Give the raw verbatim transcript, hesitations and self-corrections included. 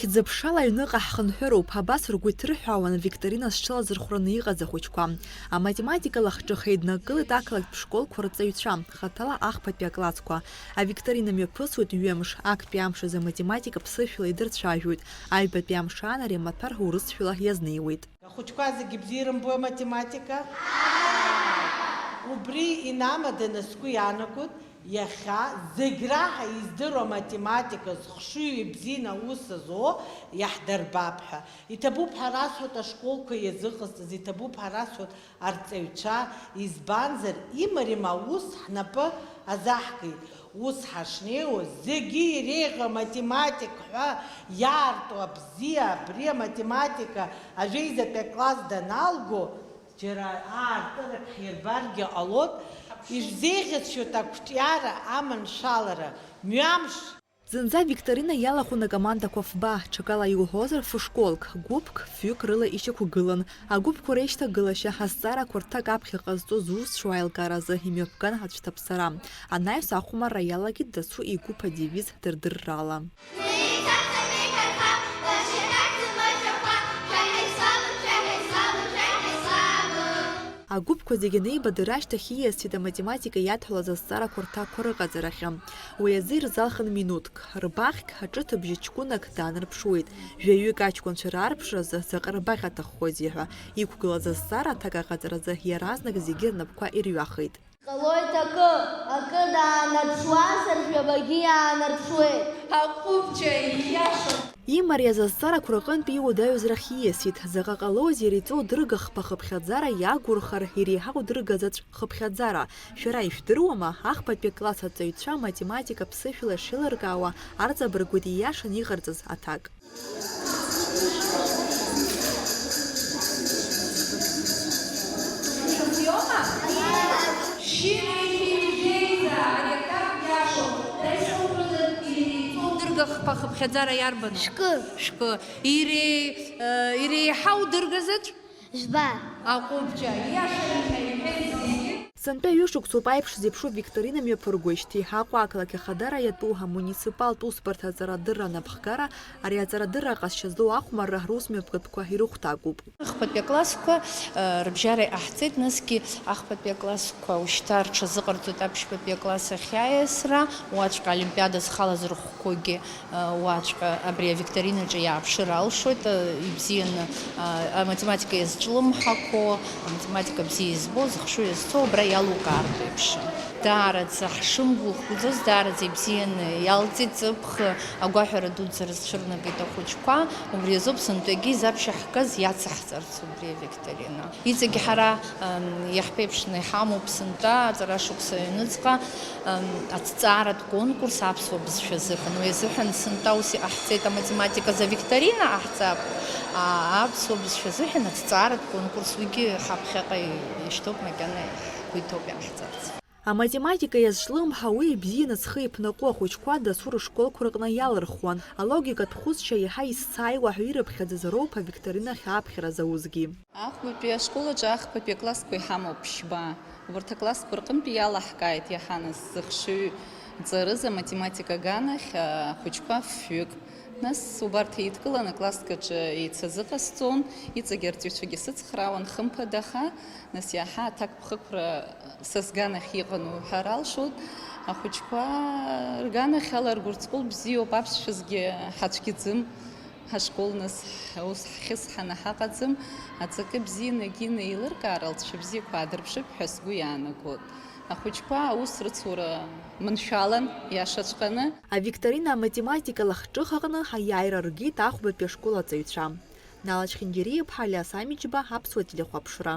Хьӡыԥшала аҩныҟа ҳхынҳәыроуп, абас ргәы иҭырҳәаауан авикторина зҽылазырхәраны иҟаз ахәыҷқәа. Аматематика лахҿыхра еиднакылеит ақалақьтә школқәа рҵаҩцәа, хаҭала ахԥатәи аклассқәа. Авикторина мҩаԥысуеит ҩымш, актәи амш азы аматематика ԥсышәала идырцәажәоит, аҩбатәи амш аан ари амаҭәар урысшәала иазнеиуеит. Ахәыҷқәа зегьы бзиа ирымбои аматематика? Убри инамаданы сгәы иаанагоит, иахьа зегь раҳа издыруа аматематика зхшыҩ ибзианы аус зуо иаҳдырбап ҳәа. Иҭабуп ҳәа расҳәоит ашколқәа иазыҟазҵаз, иҭабуп ҳәа расҳәоит арҵаҩцәа, избанзар, имариам аус ҳнапы азаҳгеит. Ус ҳашнеиуаз, зегьы иреиӷьу аматематик ҳәа иаарту абзиа, абри аматематика ажәеизатәи акласс даналго, џьара аартырак ҳирбаргьы ҟалоит, ишәзеиӷьасшьоит ақәҿиара, аманшәалара, мҩамш! Зынӡа авикторина иалахәын акомандақәа фба, ҽакала иуҳәозар, фышколк, гәыԥк, фҩык рыла ишьақәгылан. Агәыԥқәа реишьҭагылашьа, азҵаарақәа рҭак аԥхьа ҟазҵо зусҭцәоу аилкааразы имҩаԥган ацәҭаԥсара. Анаҩс ахәмарра иалагеит дасу игәыԥ адевиз дырдыррала. Агәыԥқәа зегьы анеибадырра ашьҭахь ииасит аматематика иадҳәалаз азҵаарақәа рҭакқәа рыҟаҵарахьы. Уи азы ирзалхын минуҭк. Рбаӷьк аҿыҭыбжьы ҷкәынак даанарԥшуеит. Жәаҩык аҷкәынцәа раарԥшразы заҟа рбаӷь аҭаххозеи ҳәа иқәгылаз азҵаара аҭак аҟаҵаразы иаразнак зегьы рнапқәа ирҩахеит. Ҟалоит акы, акы даанарԥшуазар, жәабагьы иаанарԥшуеит. Аҟәыбҷа, ииашоуп. Имариаз азҵаарақәа рҟынтә иуадаҩыз рахь ииасит. Заҟа ҟалозеи иара иҵоу дырга хԥа хыԥхьаӡара иагурхар, иреиҳау дырга заҵә хыԥхьаӡара. Шәара ишәдыруама, ахԥатәи акласс аҵаҩцәа аматематика ԥсышәала шеилыркаауа арҵабыргуеит ииашаны иҟарҵаз аҭак. Дырга хԥа хыԥхьаӡара иарбану? Шәкы. Шәкы. Ире-, э, иреиҳау дырга заҵә? Жәба. Аҟәыбҷа, ииашаны ҳәа иҳәеит зегьы. Сынтәа ҩышықәсоуп аиԥш зеиԥшу викторина мҩаԥыргоижьҭеи. Аҟәа ақалақь ахадара иатәу амуниципалтә усбарҭа аҵарадырра анапхгара ари аҵарадырра аҟазшьа злоу ахәмарра русмҩаԥгатәқәа ирыхәҭакуп. Ахԥатәи аклассқәа, э, рыбжьара иҟаҳҵеит, насгьы ахԥатәи аклассқәа ушьҭа рҽазыҟарҵоит аԥшьбатәи акласс ахь аиасра, уаҵәҟьа олимпиада зхалаз рыхәқәагьы Уаҵәҟьа абри авикторинаҿы иааԥшыр алшоит, ибзианы аматематика иазҿлымҳақәо, аматематика бзиа избо, зыхшыҩ иазцо убра иалукаартә еиԥш. Даараӡа ҳшымгәыӷӡоз, даараӡа ибзианы иалҵит ҵыԥх, агәаҳәара дуӡӡа рызцәырнагеит ахәыҷқәа, убри азоуп сынтәагьы изаԥшьаҳгаз иацаҳҵарц убри авикторина. Иҵегь ҳара, ам, иаҳԥеиԥшны иҳамоуп сынтәа аҵара шықәса аҩныҵҟа, ам, аҭҵааратә конкурс аԥсуа бызшәа азыҳәан. Уи азыҳәан сынтәа ус иҟаҳҵеит, аматематиказы авикторина ҟаҳҵап, а, аԥсуа бызшәа азыҳәан аҭҵааратә конкурс, уигьы ҳаԥхьаҟа ишьҭоуп, макьана ҳгәы иҭоуп иаҳҵарц. Аматематика иазҿлымҳа, уи ибзианы зхы иԥнаҟәо ахәыҷқәа дасу рышколқәа рҟны иалырхуан. Алогикатә хәыцшьа иаҳа изцааиуа ҳәа ирыԥхьаӡаз роуп авикторинахь аԥхьара заузгьы. Ахәбатәи ашкол аҿы ахԥатәи аклассқәа иҳамоуп ԥшьба. Убарҭ аклассқәа рҟынтәи иалаҳкааит иаҳа нас зыхшыҩ ҵарыз аматематика аганахь ахәыҷқәа фҩык. Нас убарҭ еидкыланы акласск аҿы еицазыҟасҵон, иҵегь арҵаҩцәагьы сыцхраауан, хымԥада, аха нас иаҳа аҭакԥхықәра са сганахь иҟан уҳәар алшоит. Ахәыҷқәа рганахь ала ргәырҵҟәыл бзиоуп, аԥсшәазгьы ҳацәгьаӡым. Ҳашкол нас ус ҳхьысҳаны ҳаҟаӡам, аҵакы бзианы егьины еилыркаар, алҵшәа бзиақәа аадырԥшып ҳәа сгәы иаанагоит. Ахәыҷқәа аус рыцура маншәалан, иашаҵәҟьаны. Авикторина аматематика лахҿыхаҟны аиааира ргеит ахәбатәи ашкол аҵаҩцәа. Нала Чхингьери-иԥҳа, Алиас Амиџьба, Аԥсуа телехәаԥшра.